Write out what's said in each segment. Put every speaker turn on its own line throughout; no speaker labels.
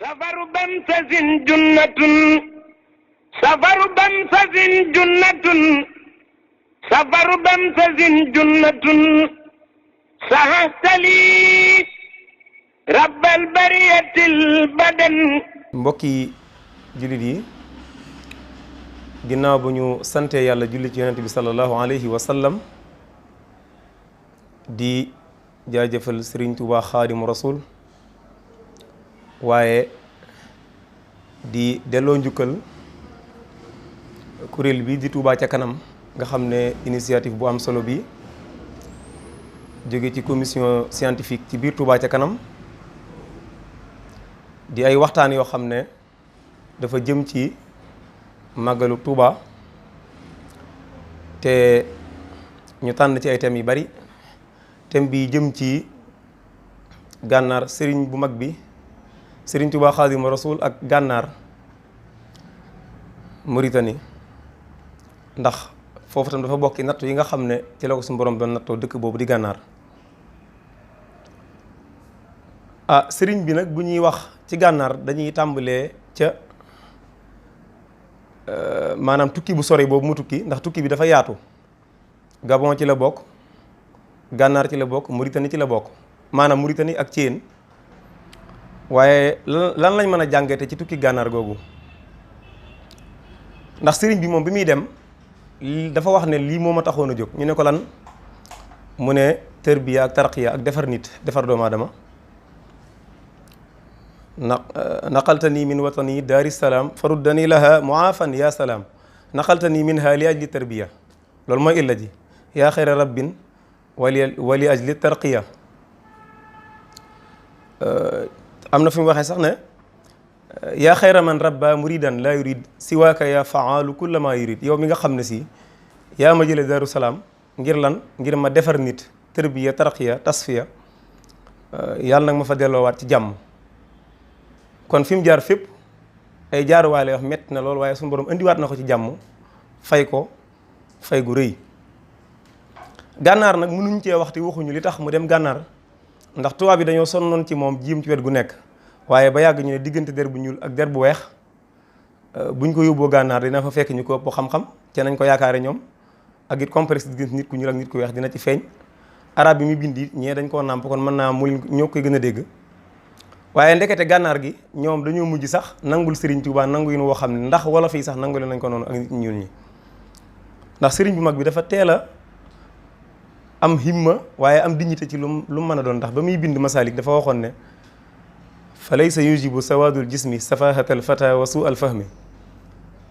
safaru bamsasin junnatun safaru bamsasin junnatun safaru bamsasin junnatun sahahtali rabbal bariyatil badan.
mbokki jullit yi ginnaaw bu ñu sante yàlla julli ci yonent bi sallallahu alayhi wa sallam di jaajëfal Sëriñ Tuubaa Xaadimu Rasuul waaye di delloo njukkal kuréel bi di Touba ca kanam nga xam ne initiative bu am solo bi jóge ci commission scientifique ci biir Touba ca kanam di ay waxtaan yoo xam ne dafa jëm ci màggalu Touba te ñu tànn ci ay thèmes yu bari thème bi jëm ci gànnaar sëriñ bu mag bi Sëriñ Tuubaa Xaadimu Rasuul ak gànnaar Mauritanie ndax foofu tam dafa bokki nattu yi nga xam ne ci la ko suñu borom doon nattoo dëkk boobu di gànnaar sëriñ bi nag bu ñuy wax ci gànnaar dañuy tàmbalee ca maanaam tukki bu sori boobu mu tukki ndax tukki bi dafa yaatu Gabon ci la bokk gànnaar ci la bokk Mauritanie ci la bokk maanaam Mauritanie ak Thiène waaye lan lañ mën a jàngate ci tukki gànnaar googu ndax sëriñ bi moom bi muy dem dafa wax ne lii moo ma taxoon a jóg ñu ne ko lan mu ne tërbiya ak tarqiya ak defar nit defar doomu aadama naqaltani min watani daari salaam faruddani laha muafan ya salaam naqaltani minha li ajli tarbiya loolu mooy illa ji yaa xayra rabbin wali ajli tarqiya am na fi mu waxee sax ne yaa xayra man rabba muridan laa yurid siwaaka yaa faalu kulla ma yurid yow mi nga xam ne si yaa ma jële Daaru Salaam ngir lan ngir ma defar nit tërbiya tarqiya tasfiya yàlla nag ma fa delloowaat ci jàmm kon fi mu jaar fépp ay jaaruwaale wax metti na lool waaye suñu borom indiwaat na ko ci jàmm fay ko fay gu rëy gànnaar nag mënuñ cee waxti waxuñu li tax mu dem gànnaar ndax tubaab bi dañoo sonnoon ci moom jiim ci wet gu nekk waaye ba yàgg ñu ne diggante der bu ñuul ak der bu weex buñ ko yóbboo gànnaar dina fa fekk ñu ko ëpp xam-xam te nañ ko yaakaare ñoom ak it complexe diggante nit ku ñuul ak nit ku weex dina ci feeñ arab bi mu bindi ñee dañ koo nàmp kon mën naa mu ñoo koy gën a dégg waaye ndekete gànnaar gi ñoom dañoo mujj sax nangul Serigne Touba nangu yin woo xam ne ndax wolof yi sax nangule nañ ko noonu ak nit ñuul ñi ndax Serigne bu mag bi dafa teel a am himma waaye am dignité ci lu mu mën a doon ndax ba muy bind masalik dafa waxoon ne fa laysa yujibu sawadul jismi safahatal fata wa su al fahmi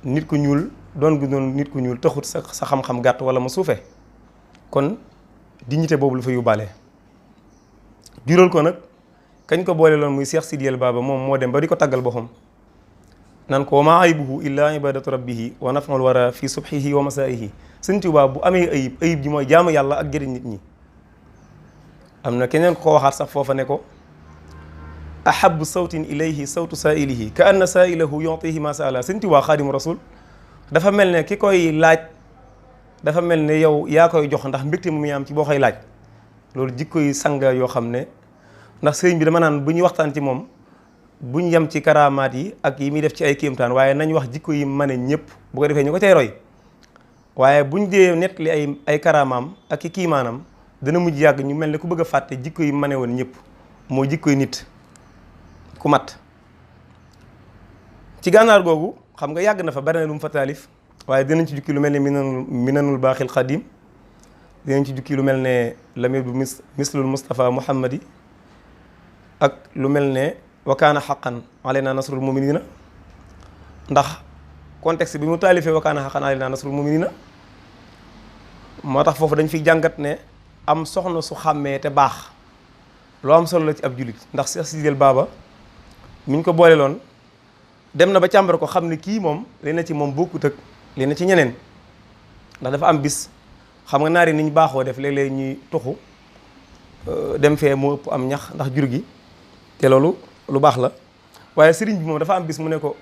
nit ku ñuul doon gu doon nit ku ñuul taxut sa xam-xam gàtt wala mu suufe kon dignité boobu lu fa yóbbaale jural ko nag kañ ko boole loon muy Cheikh Sidiel Baba moom moo dem ba di ko taggal boppam nan ko wa ma aybuhu illa ibadatu rabbihi wa naf'ul wara fi subhihi wa masaihi Sëñ Tuubaa bu amee ayib ji mooy jaamu yàlla ak jëriñ nit ñi am na keneen ko waxaat sax foofa ne ko ahabu sawtin ilayhi sawtu saa'ilihi ka anna saa'ilahu yu'tihi ma sa'ala Sëñ Tuubaa Xaadimu Rasuul dafa mel ne ki koy laaj dafa mel ne yow yaa koy jox ndax mbégte mu muy am ci boo koy laaj loolu jikko yi sanga yoo xam ne ndax sëriñ bi dama naan bu ñuy waxtaan ci moom buñ yem ci karaamaat yi ak yi muy def ci ay kéemtaan waaye nañ wax jikko yi mane ñëpp bu ko defee ñu ko cay roy waaye buñ dee nett li ay karaamaam ak i kiimaanam dana mujj yàgg ñu mel ne ku bëgg a fàtte jikko yi mane woon ñëpp moo jikko yi nit ku mat ci gànnaar googu xam nga yàgg na fa bari na lu mu fa taalif waaye dinañ ci jukki lu mel ne minanul baaxil xadim dinañ ci jukki lu mel ne lamir bu mislul Mustafa Muhammadi ak lu mel ne wa kaana xaqan alayna nasrul muminina ndax contexte bi mu taalifee wa kaana xaqan alayna nasrul muminina moo tax foofu dañ fiy jàngat ne am soxna su xàmmee te baax loo am solo la ci ab jullit ndax Cheikh Sidiel Baba mi ñu ko boole loon dem na ba càmbar ko xam ne kii moom li na ci moom bokkut ak li na ci ñeneen ndax dafa am bis xam nga naari ni ñu baaxoo def léeg-léeg ñuy tuxu dem fee mu ëpp am ñax ndax jur gi te loolu lu baax la waaye sëriñ bi moom dafa am bis mu ne ko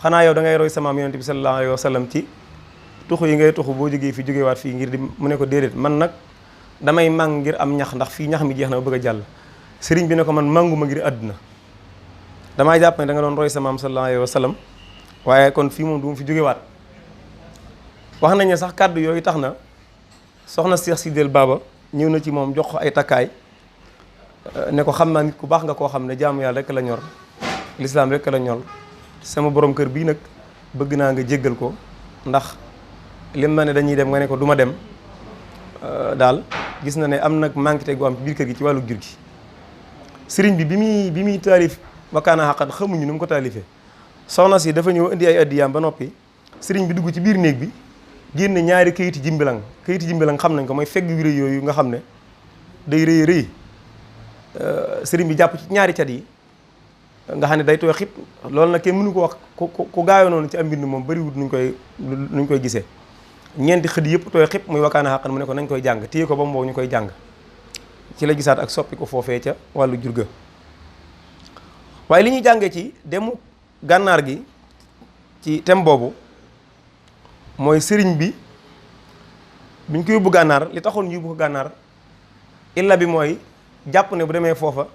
xanaa yow da ngay roy samaam yonent bi sallallahu alayhi wa sallam ci tuxu yi ngay tuxu boo jógee fi jógewaat fii ngir di mu ne ko déedéet man nag damay màng ngir am ñax ndax fii ñax mi jeex na ba bëgg a jàll sëriñ bi ne ko man mànguma ngir àdduna damaa jàpp ne da nga doon roy sa maam sallallahu alayhi wa sallam waaye kon fii moom du mu fi jógewaat. wax nañ ne sax kàddu yooyu tax na soxna Cheikh Sidel Baba ñëw na ci moom jox ko ay takkaay ne ko xam naa nit ku baax nga koo xam ne jaamu yàlla rek la ñor lislaam rek la ñor sama borom kër bii nag bëgg naa nga jéggal ko ndax lim ma ne dañuy dem nga ne ko du ma dem daal gis na ne am nag manqué gu am biir kër gi ci wàllu jur gi. sëriñ bi bi muy taalif Wakana Haqqan xamuñu nu mu ko taalifee soxna si dafa ñëw indi ay addiyaam ba noppi sëriñ bi dugg ci biir néeg bi génne ñaari kayiti jimbilang xam nañ ko mooy fegg yu rëy yooyu nga xam ne day rëy sëriñ bi jàpp ci ñaari cat yi nga xam ne day tooy xib loolu nag kenn mënu ko wax ku gaayoo noonu ci am mbind moom bariwut nuñ koy gisee ñeenti xëdd yëpp tooy xib muy Wakana Haqqan mu ne ko nañ koy jàng téye ko ba mu wow ñu koy jàng ci la gisaat ak soppi ko foofee ca wàllu jurga. waaye li ñuy jàngee ci demu gànnaar gi ci thème boobu mooy sëriñ bi biñ ko yóbbu gànnaar li taxoon ñu yóbbu ko gànnaar illa bi mooy jàpp ne bu demee foofa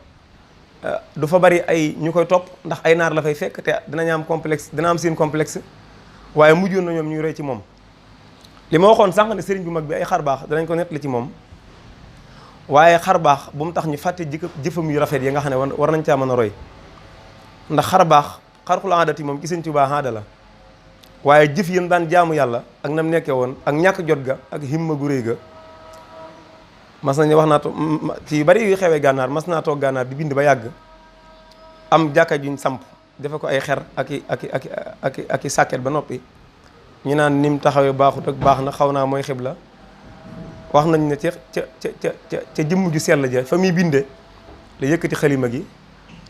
du fa bari ay ñu koy topp ndax ay naar la fay fekk te dinañ am complexe dina am seen complexe waaye mujjoon na ñoom ñuy roy ci moom. li ma waxoon sànq ne sëriñ bu mag bi ay xar baax danañ ko nettali ci moom waaye xar baax bu mu tax ñu fàtte jëfam yu rafet yi nga xam ne war nañ caa mën a roy ndax xar baax xarxul aadati moom ci Sëriñ Tuubaa aada la waaye jëf yéen daan jaamu yàlla ak nam nekkee woon ak ñàkk jot ga ak himma gu réy ga mas nañu wax naa ci bari yu xewee gànnaar mas naa toog gànnaar di bind ba yàgg am jàkka juñ samp defe ko ay xer ak i sàkket ba noppi ñu naan ni mu taxawee baaxut ak baax na xaw naa mooy xibla wax nañ ne ca jëmm ju sell ja fa muy binde la yëkkati xalima gi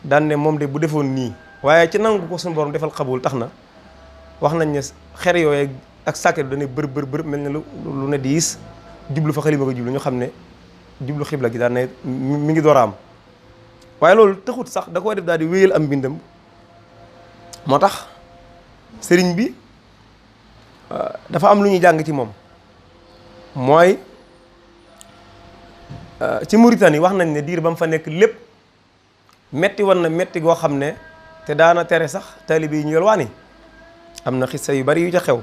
daan ne moom de bu defoon nii waaye ci nangu ko suñu borom defal xabul tax na wax nañ ne xer yooyu ak sàkket bi dana bër mel ne lu ne diis jublu fa xalima ko jublu ñu xam ne jublu xibla gi daan ne mi ngi door a am waaye loolu taxut sax da koo def daal di wéyal am mbindam moo tax sëriñ bi dafa am lu ñuy jàng ci moom mooy ci Mauritanie wax nañ ne diir ba mu fa nekk lépp metti woon na metti goo xam ne te daana tere sax taalibe yi ñu yalwaani am na xissa yu bari yu ca xew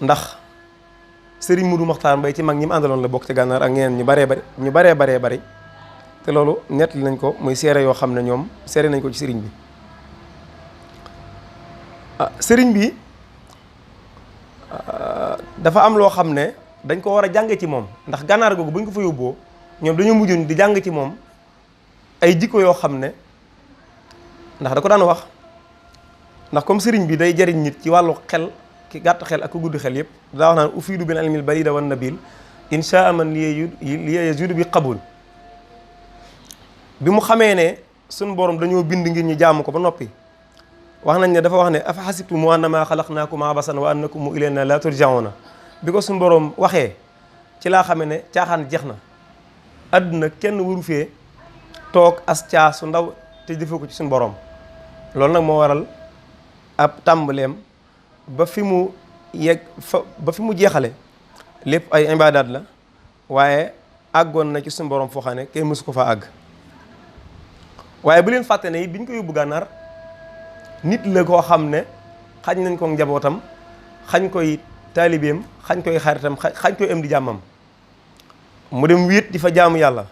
ndax Serigne Moudou Mokhtar Mbaye ci mag ñi mu àndaloon la bokk ci gànnaar ak ñeneen ñu baree bari te loolu nettali nañ ko muy seere yoo xam ne ñoom seere nañ ko ci sëriñ bi sëriñ bi dafa am loo xam ne dañ ko war a jànge ci moom ndax gànnaar googu bu ñu ko fa yóbboo ñoom dañoo mujjoon di jàng ci moom ay jikko yoo xam ne ndax da ko daan wax ndax comme sëriñ bi day jariñ nit ci wàllu xel ki gàtt xel ak ku gudd xel yëpp daa wax naan ufiidu bil ilmil barida wan nabil insha man li yajudu bi qabul bi mu xamee ne suñ borom dañoo bind ngir ñu jaamu ko ba noppi wax nañ ne dafa wax ne afa xasibtum annama xalaqnaakum abasan wa annakum ilayna la turjauna bi ko suñ borom waxee ci laa xamee ne caaxaan jeex na àdduna kenn waru fee toog as caa su ndaw te defee ko ci suñ borom loolu nag moo waral ab tàmbaleem ba fi mu yegg ba fi mu jeexale lépp ay ibaadaat la waaye àggoon na ci suñu borom foo xam ne kenn mësu ko fa àgg waaye bu leen fàtte ne it bi ñu ko yóbbu gànnaar nit la koo xam ne xañ nañ ko njabootam xañ koy taalibeem xañ koy xaritam xañ koy am di jàmmam mu dem wéet di fa jaamu yàlla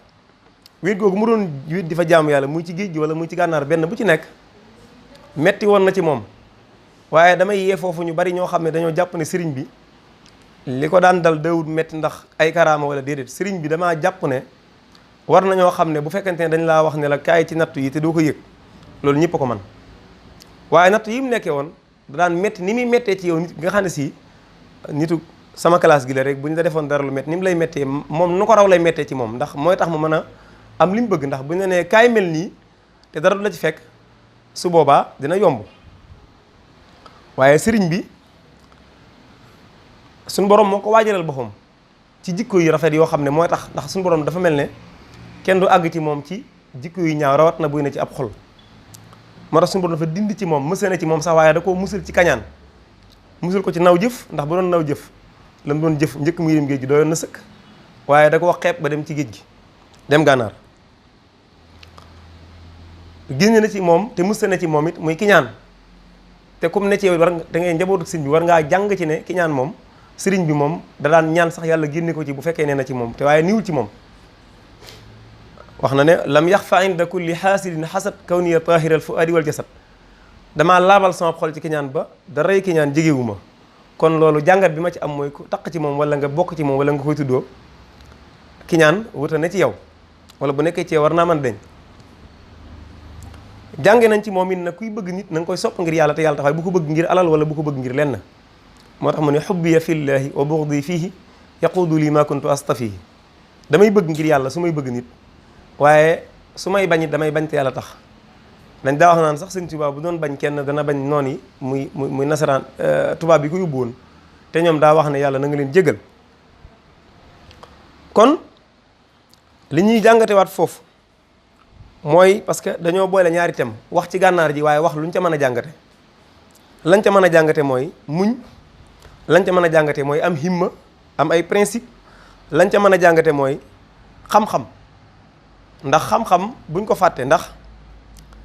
wéet googu mu doon wéet di fa jaamu yàlla muy ci géej gi wala muy ci gànnaar benn bu ci nekk metti woon na ci moom waaye damay yee foofu ñu bari ñoo xam ne dañoo jàpp ne sëriñ bi li ko daan dal dawut metti ndax ay karaama wala déedéet sëriñ bi damaa jàpp ne war na ñoo xam ne bu fekkente ne dañ laa wax ne la kaay ci nattu yi te doo ko yëg loolu ñëpp ko man waaye nattu yi mu nekkee woon da daan metti ni muy mettee ci yow nit nga xam ne si nitu sama classe gi la rek bu ñu la defoon dara lu metti ni mu lay mettee moom nu ko raw lay mettee ci moom ndax mooy tax mu mën a am li mu bëgg ndax bu ñu la nee kaay mel nii te dara du la ci fekk su boobaa dina yomb waaye sëriñ bi suñ borom moo ko waajalal boppam ci jikko yu rafet yoo xam ne mooy tax ndax suñu borom dafa mel ne kenn du àgg ci moom ci jikko yu ñaaw rawat na buy na ci ab xol moo tax suñu borom dafa dindi ci moom mësal na ci moom sax waaye da koo musal ci kañaan musal ko ci naw jëf ndax bu doon naw jëf la mu doon jëf njëkk mu yërëm géej gi doyoon na sëkk waaye da ko wax xeeb ba dem ci géej gi dem gànnaar génne na ci moom te musta ne ci moom it muy kiñaan te comme ne ci yow war nga da ngay njabootu sëriñ bi war ngaa jàng ci ne kiñaan moom sëriñ bi moom da daan ñaan sax yàlla génne ko ci bu fekkee nee na ci moom te waaye niwul ci moom wax na ne lam yaxfa inda kulli xaasidin xasad kawniya tahiral fuadi wal jasad damaa laabal sama xol ci kiñaan ba daray kiñaan jegewu ma kon loolu jàngat bi ma ci am mooy ku taq ci moom wala nga bokk ci moom wala nga koy tuddoo kiñaan wuta ne ci yow wala bu nekkee ci yow war naa mën deñ jànge nañ ci moom it na kuy bëgg nit na nga koy sopp ngir yàlla te yàlla tax waaye bu ko bëgg ngir alal wala bu ko bëgg ngir lenn moo tax mu ne xubbiya fillahi wa bughdi fihi yaquudu li ma kuntu astafihi damay bëgg ngir yàlla su may bëgg nit waaye su may bañ it damay bañ te yàlla tax dañ daa wax naan sax sëñ Tuubaa bu doon bañ kenn dana bañ noon yi muy nasaraan tubaab bi ko yóbbu woon te ñoom daa wax ne yàlla na nga leen jégal kon li ñuy jàngatewaat foofu mooy parce que dañoo boole ñaari thème wax ci gànnaar ji waaye wax luñ ca mën a jàngate lañ ca mën a jàngate mooy muñ lañ ca mën a jàngate mooy am himma am ay principe lañ ca mën a jàngate mooy xam-xam ndax xam-xam buñ ko fàtte ndax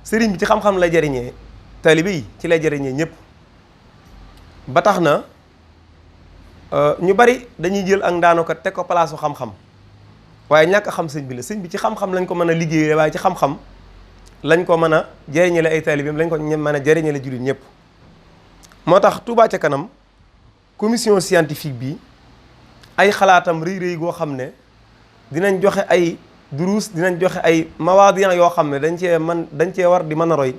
sëriñ bi ci xam-xam lay jëriñee taalibe yi ci lay jëriñee ñëpp ba tax na ñu bari dañuy jël ak ndaano ko teg ko palaasu xam-xam waaye ñàkk a xam sëñ bi la sëñ bi ci xam-xam lañ ko mën a liggéeyee waaye ci xam-xam lañ ko mën a jëriñale ay taalibeem lañ ko mën a jëriñale jullit ñëpp moo tax Touba ca kanam commission scientifique bi ay xalaatam rëy-rëy goo xam ne dinañ joxe ay duruus dinañ joxe ay mawaadi yoo xam ne dañ cee war di mën a roy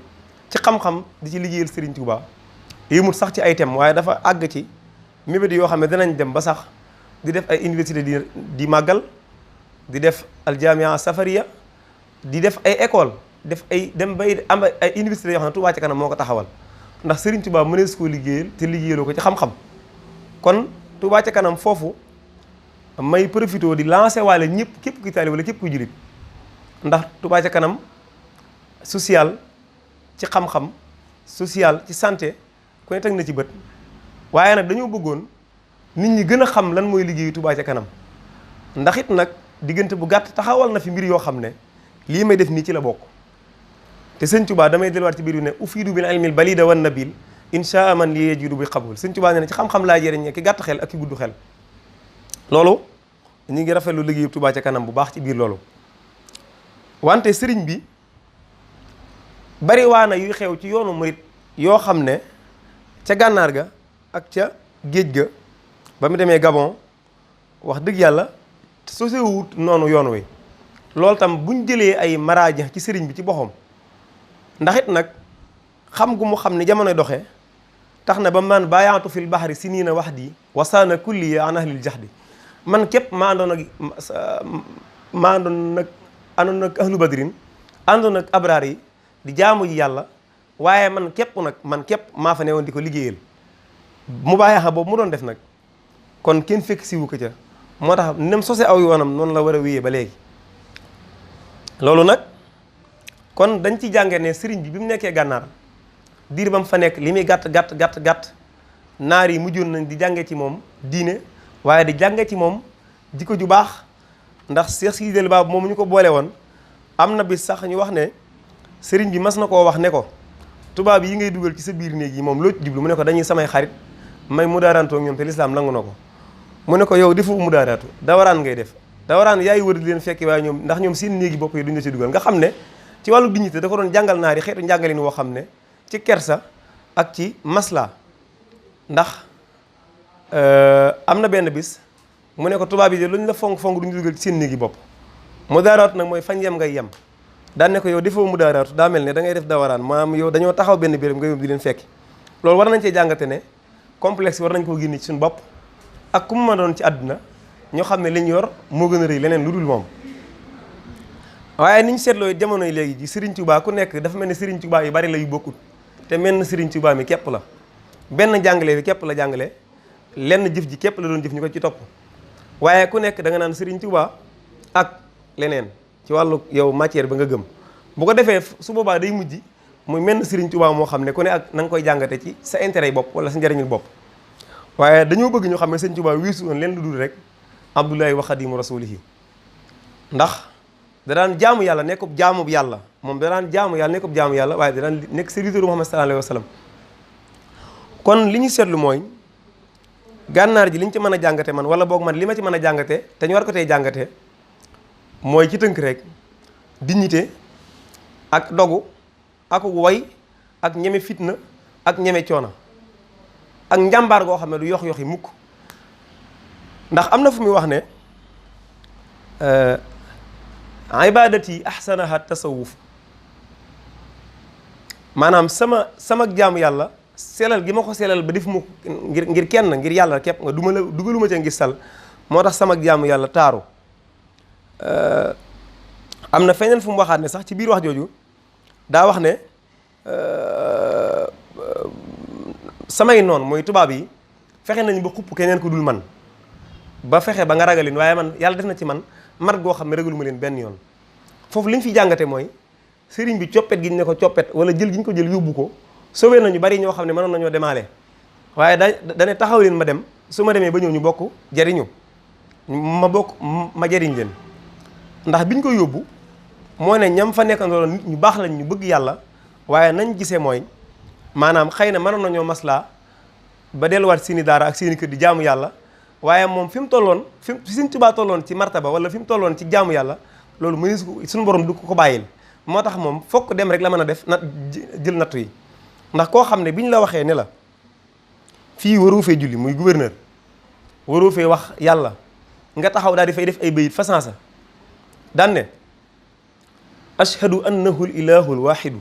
ci xam-xam di ci liggéeyal Serigne Touba yëmut sax ci ay thèmes waaye dafa àgg ci mébét yoo xam ne dinañ dem ba sax di def ay université di màggal di def aljamia safariya di def ay école def ay dem bay am ay université yoo xam ne Touba ca kanam moo ko taxawal ndax Serigne Touba mënees koo liggéeyal te liggéeyaloo ko ci xam-xam kon Touba ca kanam foofu may profité di lancé waale ñëpp képp kuy taalibe wala képp kuy jullit ndax Touba ca kanam social ci xam-xam social ci santé ku ne teg na ci bët waaye nag dañoo bëggoon nit ñi gën a xam lan mooy liggéeyu Touba ca kanam ndax it nag diggante bu gàtt taxawal na fi mbir yoo xam ne lii may def nii ci la bokk te sëñ Touba damay delluwaat ci biir yu ne ufiidu bil ilmil balida wan nabil insha man li yajidu bi qabul sëñ Touba ne ci xam-xam laa jëriñ ki gàtt xel ak ki gudd xel loolu ñu ngi rafetlu liggéeyu Touba ca kanam bu baax ci biir loolu wante sëriñ bi bari waa na yuy xew ci yoonu murit yoo xam ne ca gànnaar ga ak ca géej ga ba mu demee Gabon wax dëgg yàlla sosewut noonu yoon wi loolu tam buñ jëlee ay maraaji ci sëriñ bi ci boppam ndax it nag xam gu mu xam ne jamonoy doxee tax na ba man baayaatu fil bahri si nii na wax di wasaana kulli an ahlil jahdi man képp maa àndoon nag ahlu badrin àndoon nag abraar yi di jaamu ji yàlla waaye man képp maa fa newoon di ko liggéeyal mu bàyyi boobu mu doon def nag kon kenn fekk siwu ko ca moo tax nem sose aw yoonam noonu la war a wéyee ba léegi loolu nag kon dañ ci jànge ne sëriñ bi mu nekkee gànnaar diir ba mu fa nekk li muy gàtt naar yi mujjoon nañ di jànge ci moom diine waaye di jànge ci moom jikko ju baax ndax Cheikh Sidil Baba moom ñu ko boole woon am na bis sax ñu wax ne sëriñ bi mas na koo wax ne ko tubaab yi ngay dugal ci sa biir néeg yi moom loo ci jublu mu ne ko dañuy samay xarit may mudaarantoo ak ñoom te lislaam nangu na ko mu ne ko yow defu mudaaraatu dawaraan ngay def dawaraan yaay wër di leen fekki waaye ñoom ndax ñoom seen néegi bopp yi duñ la ci dugal nga xam ne ci wàllu dignité dafa doon jàngal naar yi xeetu njàngalin woo xam ne ci kersa ak ci masla ndax am na benn bis mu ne ko tubaab yi de luñ la fonk duñu dugal ci seen néegi bopp mudaaraatu nag mooy fañ yem ngay yem daan ne ko yow defoo mudaaraatu daa mel ne da ngay def dawaraan maanaam yow dañoo taxaw benn béréb nga yóbbu di leen fekki loolu war nañ cee jàngate ne complexe war nañ koo génne ci suñu bopp ak ku mu ma doon ci àdduna ñoo xam ne li ñu yor moo gën a rëy leneen lu dul moom waaye ni ñu seetloo jamono yi léegi ji Serigne Touba ku nekk dafa mel ne Serigne Touba yu bari la yu bokkut te mel na Serigne Touba mi képp la benn jàngale bi képp la jàngale lenn jëf ji képp la doon jëf ñu ko ci topp waaye ku nekk da nga naan Serigne Touba ak leneen ci wàllu yow matière ba nga gëm bu ko defee su boobaa day mujj muy mel na Serigne Touba moo xam ne ku ne ak na nga koy jàngate ci sa intérêt yi bopp wala sa njëriñul bopp waaye dañoo bëgg ñu xam ne Serigne Touba wiisu woon leen lu dul rek Abdullahi wa Xadimu Rasulihi ndax da daan jaamu yàlla nekkub jaamub yàlla moom danaan jaamu yàlla nekkub jaamu yàlla waaye danaan nekk serviteur Muhammad sallallahu alayhi wa sallam. kon li ñu seetlu mooy gànnaar ji li ñu ci mën a jàngate man wala boog man li ma ci mën a jàngate te ñu war ko tey jàngate mooy ci tënk rek dignité ak dogu ak woy ak ñeme fitna ak ñeme coono ak njàmbaar goo xam ne du yox yoxi mukk. ndax am na fu muy wax ne ibadati ahsanaha tasawuf maanaam sama jaamu yàlla selal gi ma ko selal ba def mu ngir kenn ngir yàlla képp nga dugaluma ca ngistal moo tax sama jaamu yàlla taaru. am na feneen fu mu waxaat ne sax ci biir wax jooju daa wax ne samay noon mooy tubaab yi fexe nañ ba xupp keneen ku dul man ba fexe ba nga ragalin waaye man yàlla def na ci man mat goo xam ne ragaluma leen benn yoon. foofu li ñu fi jàngate mooy sëriñ bi coppet gi ñu ne ko coppet wala jël gi ñu ko jël yóbbu ko sauvé nañu bari ñoo xam ne mënoon nañoo demaale waaye dane taxaw leen ma dem su ma demee ba ñëw ñu bokk jariñu ma jariñ leen. ndax biñ ko yóbbu moo ne ñam fa nekkandoo nit ñu baax lañ ñu bëgg yàlla waaye nañ gisee mooy maanaam xëy na mënoon nañoo maslaa ba delluwaat seeni daara ak seeni kër di jaamu yàlla waaye moom fi mu tolloon fi Sëriñ Tuubaa tolloon ci martaba wala fi mu tolloon ci jaamu yàlla loolu mënees suñu borom du ko bàyyil. moo tax moom fokk dem rek la mën a def jël nattu yi ndax koo xam ne bi ñu la waxee ne la fii waroo fee julli muy gouverneur waroo fee wax yàlla nga taxaw daal di fay def ay bayit fa sansa daan ne ashhadu annahu l ilahu l waxidu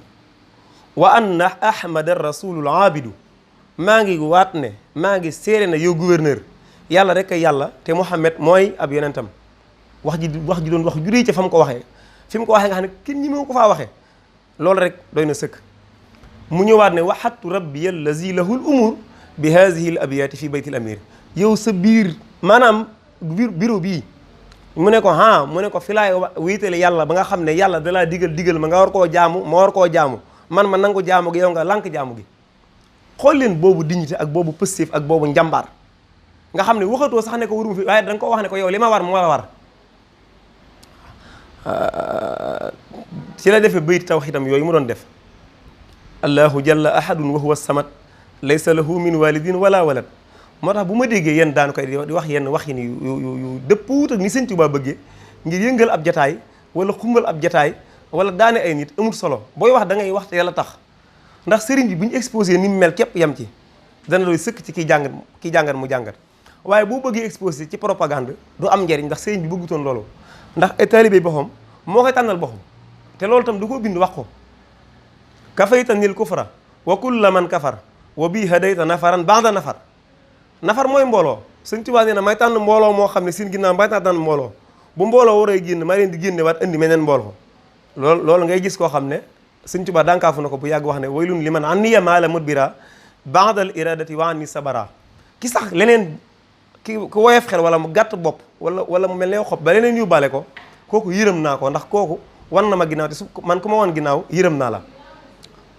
wa anna ahmada rasulul aabidu maa ngi waat ne maa ngi seere na yow gouverneur yàlla rek ay yàlla te Muhammad mooy ab yonentam wax ji doon wax ju rëy ca fa mu ko waxee fi mu ko waxee nga xam ne kenn ñi moo ko faa waxee loolu rek doy na sëkk. mu ñëwaat ne waxattu rabbi allazi lahu l umur bi haadihi l abiyati fi baytil amir yow sa biir maanaam bureau bii mu ne ko mu ne ko fi laay wéetale yàlla ba nga xam ne yàlla dalaa digal ma nga war koo jaamu ma war koo jaamu man ma nangu jaamu gi yow nga lànk jaamu gi. xool leen boobu dignité ak boobu pëstéef ak boobu njàmbaar nga xam ne waxatoo sax ne ko waruma fi waaye da nga ko wax ne ko yow li ma war moo la war. ci la defee bayit tawxiidam yooyu mu doon def allahu jalla ahadun wa huwa samad laysa lahu min walidin wala walad. moo tax bu ma déggee yenn daan koy di wax yenn waxin yu dëppwut ak ni Sëñ Tuubaa bëggee ngir yëngal ab jataay wala xumbal ab jataay wala daane ay nit amul solo booy wax da ngay wax te yàlla tax ndax sëriñ bi bu ñu exposé ni mu mel képp yam ci dana doy sëkk ci kiy jàngat mu jàngat waaye boo bëggee exposé ci propagande du am njariñ ndax sëriñ bi bëggutoon loolu ndax ay taalibe boppam moo koy tànnal boppam te loolu tam du ko bind wax ko kafayta nil kufra wa kulla man kafar wa bii hadayta nafaran ba'da nafar mooy mbooloo Sëñ Tuubaa nee na may tànn mbooloo moo xam ne seen ginnaaw may tànn mbooloo bu mbooloo waree génn may leen di génne waat indi meneen mbooloo loolu ngay gis koo xam ne Sëñ Tuubaa dànkaafu na ko bu yàgg wax ne waylun liman anniya maala mudbira ba'dal iradati wa anni sabara ki sax leneen ki woyof xel wala mu gàtt bopp wala mu mel ne xob ba leneen yóbbaale ko kooku yërëm naa ko ndax kooku wan na ma ginnaaw te su man ku ma wan ginnaaw yërëm naa la.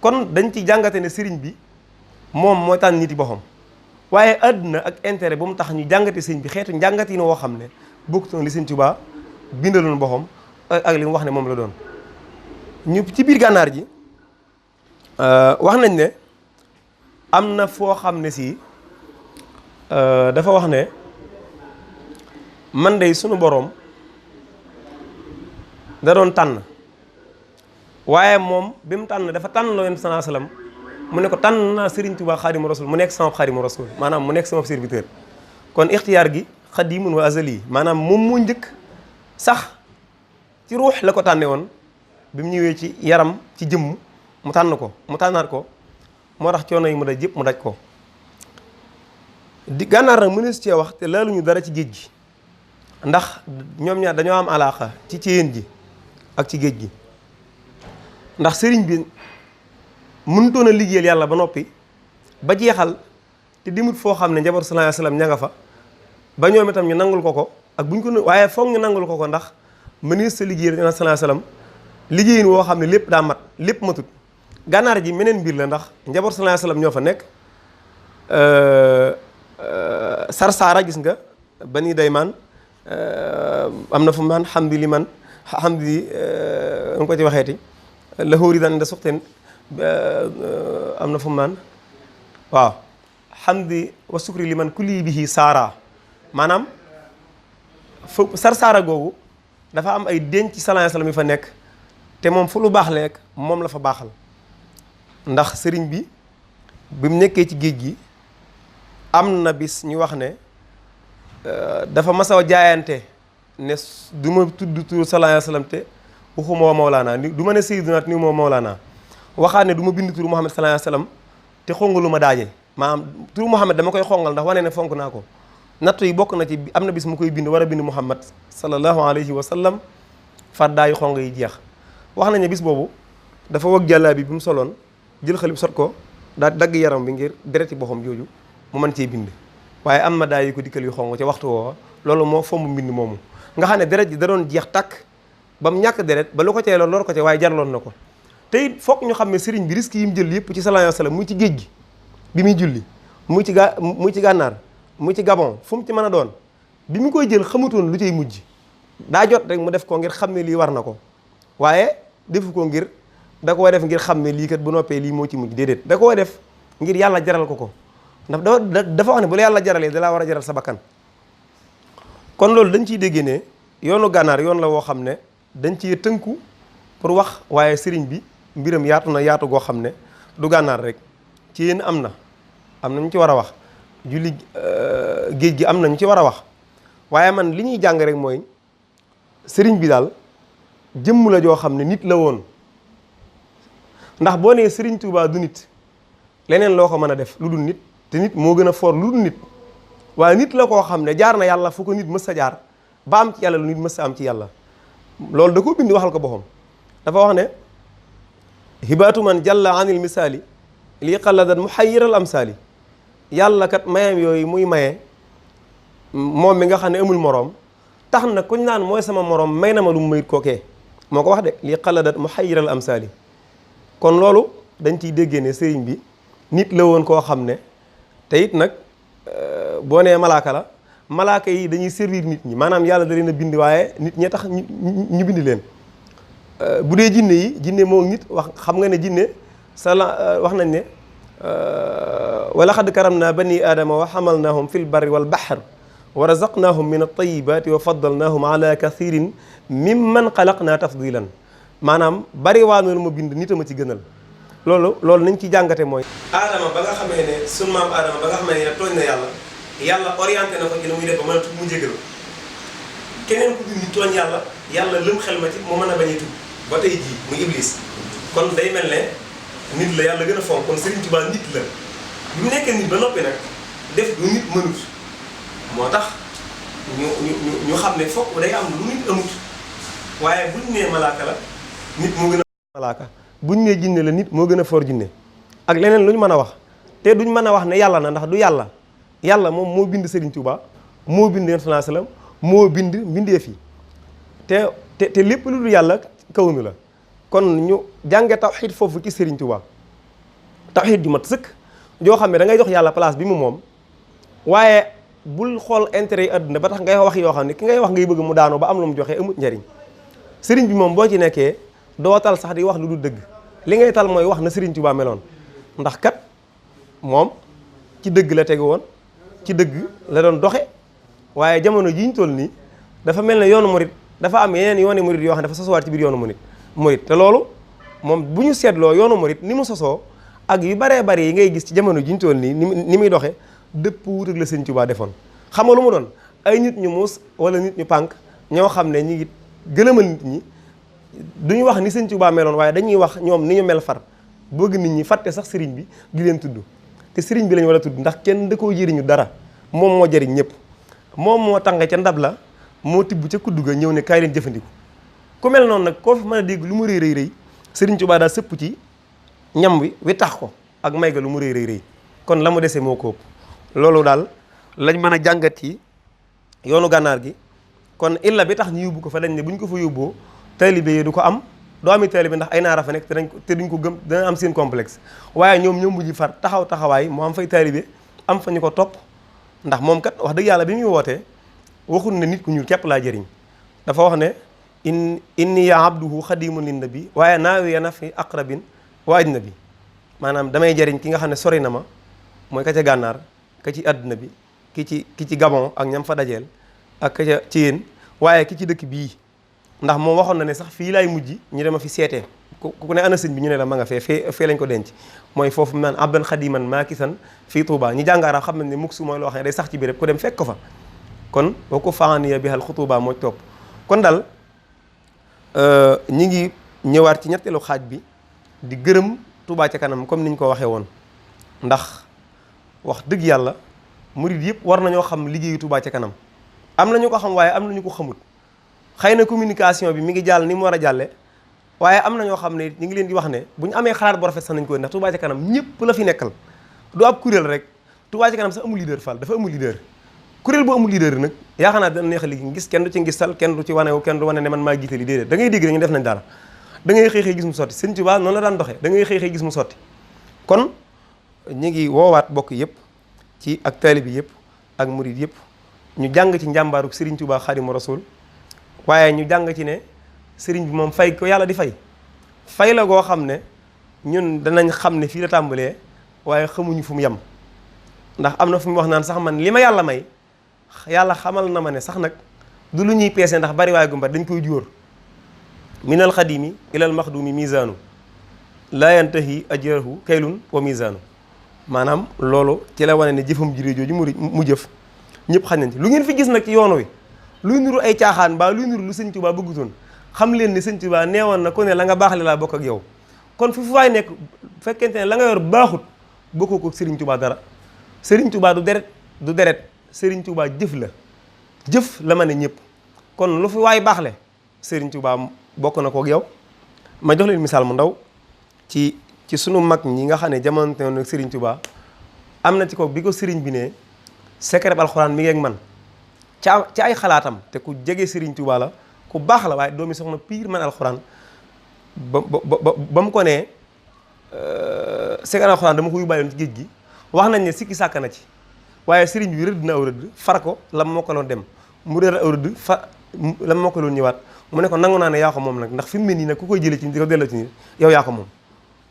kon dañ ci jàngate ne sëriñ bi moom mooy tànn nit yi boppam waaye àdduna ak intérêt bu mu tax ñu jàngate sëñ bi xeetu njàngatin woo xam ne bokkutoon li Sëñ Tuubaa bindaloon boppam ak li mu wax ne moom la doon. ñu ci biir gànnaar ji wax nañ ne am na foo xam ne si dafa wax ne man day sunu boroom da doon tànn waaye moom bi mu tànn dafa tànn loo Yonent sallallahu alayhi wasallam mu ne ko tànn naa Serigne Touba Xaadimu Rasul mu nekk sama Xaadimu Rasul maanaam mu nekk sama serviteur kon ixtiyaar gi xadimun wa azali maanaam moom moo njëkk sax ci ruux la ko tànne woon bi mu ñëwee ci yaram ci jëmm mu tànn ko mu tànnaat ko moo tax coono yi mu daj yëpp mu daj ko di gànnaar nag mënees cee wax te laaluñu dara ci géej gi ndax ñoom ñaar dañoo am alaaxa ci céyeen ji ak ci géej gi ndax sëriñ bi mënutoon a liggéeyal yàlla ba noppi ba jeexal te dimut foo xam ne njaboot sallallahu alayhi wasallam ña nga fa ba ñoom itam ñu nangul ko ak buñ ko waaye foog ñu nangul ko ndax mënees sa liggéeyal sallallahu alayhi wasallam liggéeyin woo xam ne lépp daa mat lépp matut gànnaar ji meneen mbir la ndax njaboot sallallahu alayhi wasallam ñoo fa nekk sarsaara gis nga bani daymaan am na fu mu naan xamdi li man xamdi nga ko ci waxeeti lahu ridan da suxteen am na fu mu naan waaw hamdi wa sukri liman kulli bihi saara maanaam fu sar-saara googu dafa am ay denc sallallahu alayhi wasallam yi fa nekk te moom fu lu baax lekk moom la fa baaxal ndax sëriñ bi mu nekkee ci géej gi am na bis ñu wax ne dafa masaw jaayante ne du ma tudd turu sallallahu alayhi wasallam te waxuma wa Mawlaana ni du ma ne Sayyiduna ni ma Mawlaana waxaat ne du ma bind turu Muhammad sallallahu alayhi wasallam te xongalu ma daaje maanaam turu Muhammad dama koy xongal ndax wane ne fonk naa ko nattu yi bokk na ci am na bis mu koy bind war a bind Muhammad sallallahu alayhi wa sallam fàddaayu xong yi jeex wax nañ ne bis boobu dafa wag jàllaa bi mu soloon jël xalib sot ko daal dagg yaram bi ngir dereti boppam jooju mu mën cee bind waaye am na daay yu ko dikkal yu xong ca waxtu woowa loolu moo fomb mbind moomu nga xam ne deret ji da doon jeex tàkk ba mu ñàkk deret ba lu ko cee lool lor ko ca waaye jarloon na ko te it foog ñu xam ne sëriñ bi risque yi mu jël yëpp ci sallallahu alayhi wa sallam muy ci géej gi bi muy julli muy ci gànnaar muy ci Gabon fu mu ci mën a doon bi mu koy jël xamutoon lu cay mujj daa jot rek mu def ko ngir xam ne lii war na ko waaye defu ko ngir da koo def ngir xam ne lii kat bu noppee lii moo ci mujj déedéet da koo def ngir yàlla jaral ko ndax dafa wax ne bu la yàlla jaralee da laa war a jaral sa bakkan kon loolu dañ ciy déggee ne yoonu gànnaar yoon la woo xam ne dañ ciy tënku pour wax waaye sëriñ bi mbiram yaatu na yaatu goo xam ne du gànnaar rek ci yéen am na ñu ci war a wax julli géej gi am na ñu ci war a wax waaye man li ñuy jàng rek mooy sëriñ bi daal jëmm la joo xam ne nit la woon ndax boo nee sëriñ Touba du nit leneen loo ko mën a def lu dul nit te nit moo gën a foor lu dul nit waaye nit la koo xam ne jaar na yàlla fu ko nit mës a jaar ba am ci yàlla lu nit mës a am ci yàlla loolu da koo bind waxal ko boppam dafa wax ne hibaatu man jalla anil misaali lii xalladat muhayyiral amsaali yàlla kat mayam yooyu muy maye moom mi nga xam ne amul moroom tax na kuñ naan mooy sama moroom may na ma lu mu mayit kookee moo ko wax de lii xalladat muhayyiral amsaali kon loolu dañ ciy déggee ne sëriñ bi nit la woon koo xam ne te it nag boo nee malaaka la malaaka yi dañuy servir nit ñi maanaam yàlla da leen a bind waaye nit ñee tax ñu bind leen bu dee jinne yi jinne moom nit wax xam nga ne jinne wax nañ ne wa laqad karamna bani aadama wa hamalnahum fil barri wal bahr wa razaqnahum min at-tayyibati wa faddalnahum ala kathirin mimman xalaqna tafdilan maanaam bari waa noonu ma bind nit a ma ci gënal loolu nañ ci jàngate mooy aadama ba nga xamee ne sunu maam aadama ba nga xamee ne tooñ na yàlla orienté na ko ci la muy def ba mën a tub mu jégalu keneen ku dindi tooñ yàlla lëm xel ma ci mu mën a bañ a tub ba tey jii muy iblis kon day mel ne nit la yàlla gën a fonk kon Serigne Touba nit la bi mu nekkee nit ba noppi nag def lu nit mënut moo tax ñu xam ne fokk day am lu nit amut waaye buñ nee malaaka la nit moo gën a malaaka buñ nee jinne la nit moo gën a for jinne ak leneen lu ñu mën a wax te duñ mën a wax ne yàlla na ndax du yàlla moom moo bind Serigne Touba moo bind Yonent sallallahu alayhi wasallam moo bind mbindeef yi te lépp lu dul yàlla kawnu la kon ñu jànge tawxiid foofu ci Serigne Touba tawxiid ju mat sëkk joo xam ne da ngay jox yàlla place bi mu moom waaye bul xool intérêt yi àdduna ba tax ngay wax yoo xam ne ki ngay wax ngay bëgg mu daanoo ba am lu mu joxe amut njariñ Serigne bi moom boo ci nekkee doo tal sax di wax lu dul dëgg li ngay tal mooy wax na Serigne Touba meloon ndax kat moom ci dëgg la tegu woon ci dëgg la doon doxe waaye jamono ji ñu toll nii dafa mel ne yoonu murit dafa am yeneen yooni murit yoo xam ne dafa sosuwaat ci biir yoonu murit te loolu moom bu ñu seetloo yoonu murit ni mu sosoo ak yu baree bari yi ngay gis ci jamono ji ñu toll nii ni muy doxe dëpp wut ak la Serigne Touba defoon xam nga lu mu doon ay nit ñu muus wala nit ñu pànk ñoo xam ne ñi ngi gëlëmal nit ñi duñu wax ni Serigne Touba meloon waaye dañuy wax ñoom ni ñu mel far bëgg nit ñi fàtte sax Serigne bi di leen tudd te Serigne bi lañ war a tudd ndax kenn da koo jëriñu dara moom moo jëriñ ñëpp moom moo tànge ca ndab la moo tibb ca kuddu ga ñëw ne kaay leen jëfandiku ku mel noonu nag koo fi mën a dégg lu mu rëy Serigne Touba daal sëpp ci ñam wi tax ko ak may ga lu mu rëy kon la mu dese moo ko ëpp loolu daal lañ mën a jàngat ci yoonu gànnaar gi kon illa bi tax ñu yóbbu ko fa dañ ne bu ñu ko fa yóbboo taalibe yi du ko am doo ami taalibe ndax ay naara fa nekk te duñ ko gëm dana am seen complexe waaye ñoom mujj far taxawaay moo am fay taalibe am fa ñu ko topp ndax moom kat wax dëgg yàlla bi muy wootee waxul ne nit ku ñuul képp laa jëriñ dafa wax ne inni ya abduhu xadimun lin nabi waaye naawiya nafi aqrabin wa ajnabi maanaam damay jariñ ki nga xam ne sori na ma mooy ka ca gànnaar ka ci àdduna bi ki ci Gabon ak ñam fa dajeel ak ka ca ci yéen waaye ki ci dëkk bii ndax moom waxoon na ne sax fii laay mujj ñu dema fi seetee ku ne ana sëñ bi ñu ne la ma nga fee lañ ko denc mooy foofu naan abdan xadiman maakisan fii Touba ñi jàng arab xam nañ ne muksu mooy loo xam ne day sax ci béréb ku dem fekk ko fa kon boo ko faaniya bi xal xutuba moo topp kon daal ñi ngi ñëwaat ci ñetteelu xaaj bi di gërëm Touba ca kanam comme niñ ko waxee woon ndax wax dëgg yàlla murid yëpp war nañoo xam liggéeyu Touba ca kanam am na ñu ko xam waaye am na ñu ko xamut xëy na communication bi mi ngi jàll ni mu war a jàlle waaye am na ñoo xam ne ñu ngi leen di wax ne bu ñu amee xalaat bu rafet sax nañ ko ndax Touba ca kanam ñëpp la fi nekkal du ab kuréel rek Touba ca kanam sax amul leader Fall dafa amul leader kuréel boo amul leader nag yaakaar naa dana neex a liggéey ngis kenn du ci ngistal kenn du ci wanewu kenn du wane ne man maa jiite li déedéet da ngay dégg dañu def nañ dara da ngay xëy xëy gis mu sotti Sëñ Tuubaa noonu la daan doxee da ngay xëy xëy gis mu sotti kon ñu ngi woowaat bokk yëpp ci ak taalibe bi yëpp ak murid yëpp ñu jàng ci njàmbaaru Serigne Touba Xaadimu Rasuul waaye ñu jàng ci ne Serigne bi moom fay ko yàlla di fay la goo xam ne ñun danañ xam ne fii la tàmbalee waaye xamuñu fu mu yem ndax am na fu mu wax naan sax man li ma yàlla may yàlla xamal na ma ne sax nag du lu ñuy peese ndax bari waaye gumba dañ koy jóor minal xadimi ilal maxdumi misaanu laa yantahi ajrahu kaylun wa misaanu maanaam loolu ci la wane ne jëfam juré jooju mu jëf ñëpp xam nañ ci lu ngeen fi gis nag ci yoon wi luy nuru ay caaxaan mbaa luy nuru lu Sëñ Tuubaa bëggutoon xam leen ni Sëñ Tuubaa neewoon na ku ne la nga baaxle laa bokk ak yow kon fu waay nekk fekkente ne la nga yor baaxut bokkoo ko Sëriñ Tuubaa dara Sëriñ Tuubaa du deret Sëriñ Tuubaa jëf la ma ne ñëpp kon lu fi waay baaxle Sëriñ Tuubaa bokk na kook yow ma jox leen misaal mu ndaw ci sunu mag ñi nga xam ne jamono nag Sëriñ Tuubaa am na ci ko bi ko sëriñ bi ne secret alxuraan mi ngi ak man ci ay xalaatam te ku jege Sëriñ Tuubaa la ku baax la waaye doomi soxna piir man alxuraan ba mu ko nee secret alxuraan dama ko yóbbaale ci géej gi wax nañ ne sikki sàkk na ci waaye sëriñ bi rëdd na aw rëdd far ko lam mokkaloon dem mu rëdd aw rëdd lam mokkaloon ñëwaat mu ne ko nangu naa ne yaa ko moom nag ndax fi mu ne nii nag ku koy jëlee ci di ko delloo ci nii yow yaa ko moom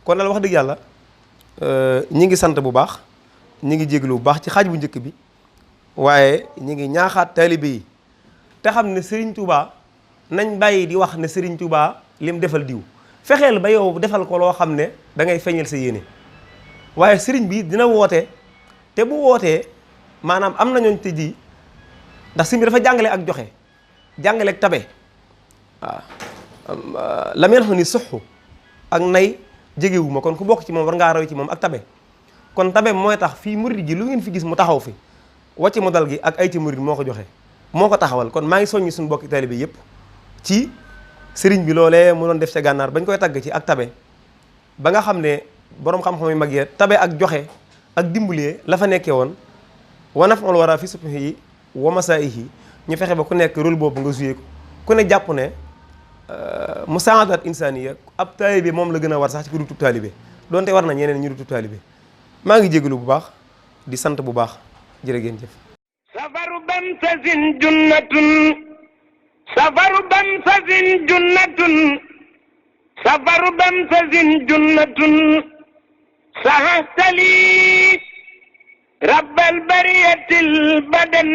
kon daal wax dëgg yàlla ñi ngi sant bu baax ñi ngi jéglu bu baax ci xaaj bu njëkk bi waaye ñi ngi ñaaxaat taalibe yi te xam ne Sëriñ Tuubaa nañ bàyyi di wax ne Sëriñ Tuubaa lim defal diw fexeel ba yow defal ko loo xam ne da ngay feeñal sa yéene waaye sëriñ bi dina woote te bu wootee maanaam am na ñooñ te ji ndax sëriñ bi dafa jàngale ak joxe jàngale ak tabe waaw la mel ni suxu ak nay jegewuma kon ku bokk ci moom war ngaa raw ci moom ak tabe kon tabe mooy tax fii murid gi lu ngeen fi gis mu taxaw fi wàcc mu dal gi ak ay ci murid moo ko joxe moo ko taxawal kon maa ngi soññi suñu bokki taalibe yépp ci sëriñ bi loolee mu doon def ca gànnaar bañ koy tagg ci ak tabe ba nga xam ne boroom xam-xam yu mag yee tabe ak joxe ak dimbalee la fa nekkee woon wanafal wara fi subhi wa masaihi ñu fexe ba ku nekk rôle boobu nga joué ko ku ne jàpp ne musaadat insaniya ab taalibe moom la gën a war sax ci ku dutub taalibe donte war na ñeneen ñu dutub taalibe maa ngi jégalu bu baax di sant bu baax jërë ngeen jëf
safaru bamsasin junnatun safaru bamsasin junnatun safaru bamsasin junnatun sahahtali rabbal bariyatil badan